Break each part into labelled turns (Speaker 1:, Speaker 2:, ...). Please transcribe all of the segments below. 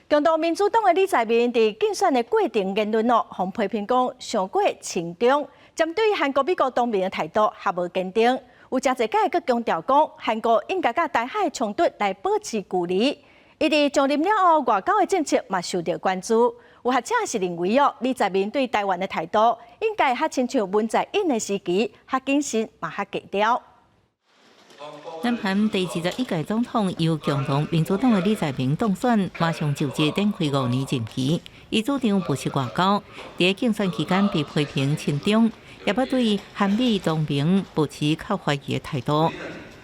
Speaker 1: 共同民主黨的李在明佇競選的過程言論哦，予批評講傷過親中，針對韓國美國同盟的態度較無堅定。有誠濟擺閣強調講，韓國應該佮台海衝突來保持距離。伊佇上任了後，外交的政策嘛受著關注。有學者是認為哦，李在明對台灣的態度應該較親像文在寅的時期，較謹慎嘛較低調。
Speaker 2: 南韓第21屆總統由共同民主黨的李在明當選，馬上就職展開5年任期。伊主張務實外交，佇競選期間被批評親中，也捌對韓美同盟保持較懷疑的態度。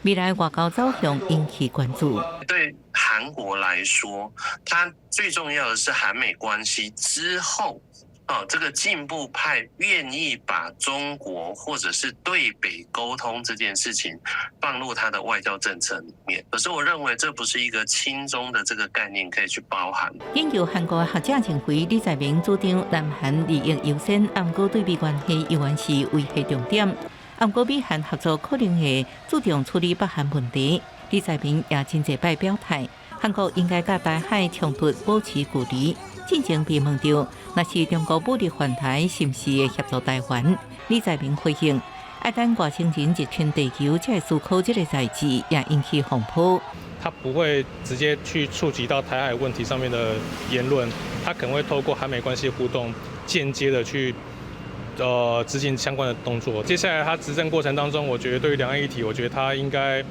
Speaker 2: 未來外交走向引起關注。
Speaker 3: 對韓國來說，它最重要的是韓美關係之後，哦，這個進步派願意把中國或者是對北溝通這件事情放入他的外交政策裡面。可是我認為這不是一個親中的這個概念可以去包含。
Speaker 2: 研究韓國學者認為，李在明主張南韓利益優先，毋過對美關係猶原是維繫重點。毋過美韓合作可能會注重處理北韓問題。李在明也真濟擺表態，韓國應該佮台海衝突保持距離。進前被問著，若是中國武力犯台，是毋是會協助台灣？李在明回應：愛等外星人入侵地球，才會思考這个代誌，也引起風波。
Speaker 4: 他不會直接去觸及到台海問題上面的言論，他可能會透過韓美關係互動，間接的去執行相關的動作。接下來他執政過程當中，我覺得對於兩岸議題，我覺得他應該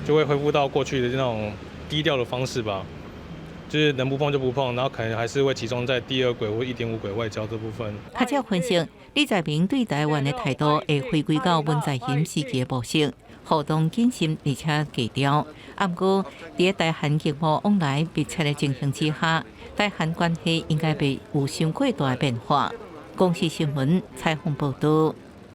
Speaker 4: 就會恢復到過去的那種低調的方式吧。就是能不碰就不碰，然後可能還是會集中在第二軌或1.5軌外交這部分。
Speaker 2: 學者分析，李在明對台灣的態度會回歸到文在寅時期的模式，互動謹慎而且低調。毋過，佇台韓經貿往來密切的情形之下，台韓關係應該袂有傷過大的變化。公視新聞採訪報導。